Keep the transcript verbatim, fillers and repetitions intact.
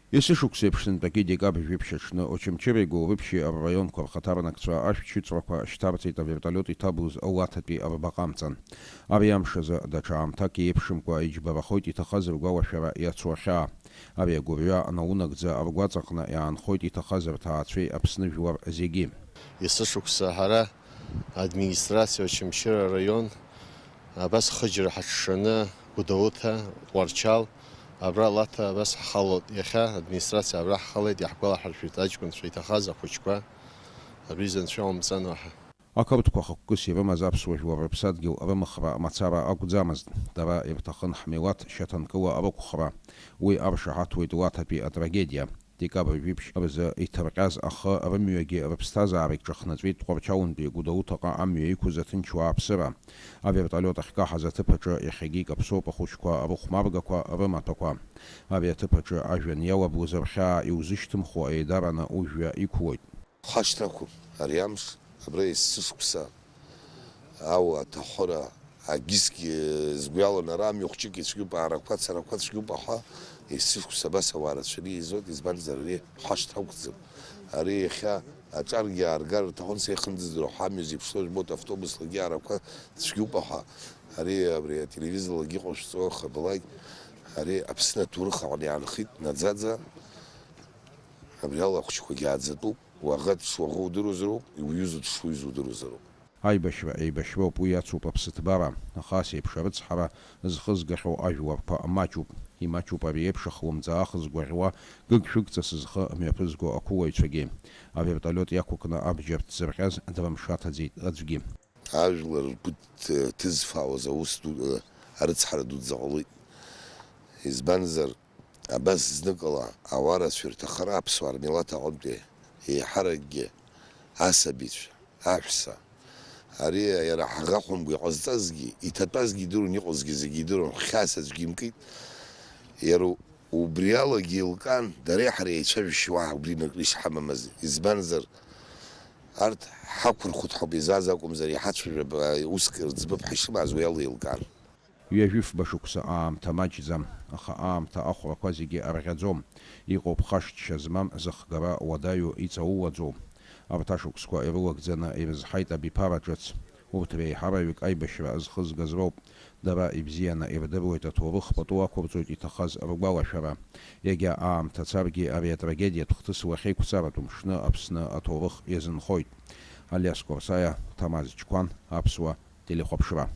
Есышықәса еиԥш сынтәагьы декабр жәиԥшь аҽны Очамчыреи Гәылрыԥшьи рраионқәа рхаҭарнакцәа ашәҭшьыҵәрақәа шьҭарҵеит, аверталиот иҭабуз ауаҭатәи арбаҟа амҵан. Ари амш азы даҽа аамҭак еиԥшымкәа иџьбарахоит иҭахаз ргәалашәара иацу ахьаа. Ари агәырҩа наунагӡа ргәаҵаҟны иаанхоит иҭахаз рҭаацәеи Аԥсны жәлар зегьы. Есышықәса ҳара администрациа Очамчыра араион абас хыџьара ҳаҽшаны Гәдоуҭа, Тҟәарчал, абра Лаҭа абас ҳхалоит. Иахьа администрациа абра ҳхалеит, иаҳгәалаҳаршәеит аҷкәынцәа иҭахаз ахәыҷқәа, абри зынцәа иҟамҵан уаҳа. Ақырҭқәа хықәкыс ирымаз аԥсуа жәлар рыԥсадгьыл рымхра мацара акәӡамызт, дара ирҭахын ҳмилаҭ шьаҭанкыла рықәхра. Уи аршаҳаҭуеит Лаҭатәи атрагедиа. Декабр жәиԥшь рзы иҭырҟьаз ахы рымҩагьы рыԥсҭазаарагь ҿахнаҵәеит Тҟәарчалнтәи Гәдоуҭаҟа амҩа иқәыз аҭынчуаа аԥсыра. Аверталиот ахькаҳаз аҭыԥ аҿы иахьагьы икаԥсоуп ахәыҷқәа рыхәмаргақәа рымаҭәақәа. Ари аҭыԥ аҿы ажәҩан иалаблыз рхьаа иузышьҭымхуа еидараны ужәҩа иқәлоит. Хашҭрақәоуп ари амш, абра есышықәса ау аҭахәыра, агьысгьы згәы иалан, ара амҩа хәҷык ицәгьоуп, аарақәа, ацарақәа цәгьоуп, аха есышықәса абас ауаа рацәаны еизоит, избанзар, ари хашҭра ақәӡам. Ари иахьа аҿаргьы ааргар рҭахын, са ихындыздыруа ҳамҩа зеиԥшроу жәбоит, автобуслагьы аарақәа цәгьоуп, аха ари абри ателевизорлагьы иҟашәҵо хабалак, ари Аԥсны аҭоурых аҟны иаанхеит наӡаӡа, абри ала ахәыҷқәагьы ааӡатәуп. Уаӷа дшуаӷоу удыруазароуп, иуҩызоу дшуҩызоу удыруазароуп. Аибашьра еибашьроуп, уи иацуп аԥсыҭбара, аха ас еиԥш арыцҳара зхызгахьоу ажәларқәа маҷуп. Имаҷуп ари еиԥш ахлымӡаах згәаӷьуа, гыгшәыгҵас зхы мҩаԥызго ақәылаҩцәагьы. Аверталиот иақәыкны абџьар ҭзырҟьаз дрымшаҭаӡеит аӡәгьы. Ажәлар ргәы ҭ-, ҭызфаауаз аус ду, арыцҳара дуӡӡа ҟалеит. Избанзар, абас зныкала ауаа рацәа ирҭахара аԥсуаа рмилаҭ аҟынтәи еиҳаракгьы асабицәа, аҳәса. Ари иара ҳаӷа хәымга иҟазҵазгьы, иҭатәазгьы идыруан, иҟазгьы зегьы идыруан, хьаас аӡәгьы имкит. Иара убри алагьы еилкаан, дареи ҳареи еицәажәашьа уаҳа убри накры ишҳамамыз. Избанзар, арҭ ҳақәырхәт ҳәа изааз акәымзар, иҳацәажәап, уск рӡбап ҳәа ишымааз уи ала еилкаан. Ҩажәифба шықәса аамҭа маҷӡам, аха аамҭа ахәрақәа зегьы арӷьаӡом. Иҟоуп хашҭшьа змам, зыхгара уадаҩу, иҵаулаӡоу. Арҭ ашықәсқәа ирылагӡаны ирызҳаит абиԥара ҿыц. Урҭ реиҳараҩык аибашьра зхызгаз роуп. Дара ибзианы ирдыруеит аҭоурых пату ақәырҵоит иҭахаз ргәалашәара. Иагьа аамҭа царгьы ари атрагедиатә хҭыс уахьеиқәҵаратәу мшны Аԥсны аҭоурых иазынхоит. Алиас Қәарсаиа, Ҭамаз Чқәан, Аԥсуа телехәаԥшра.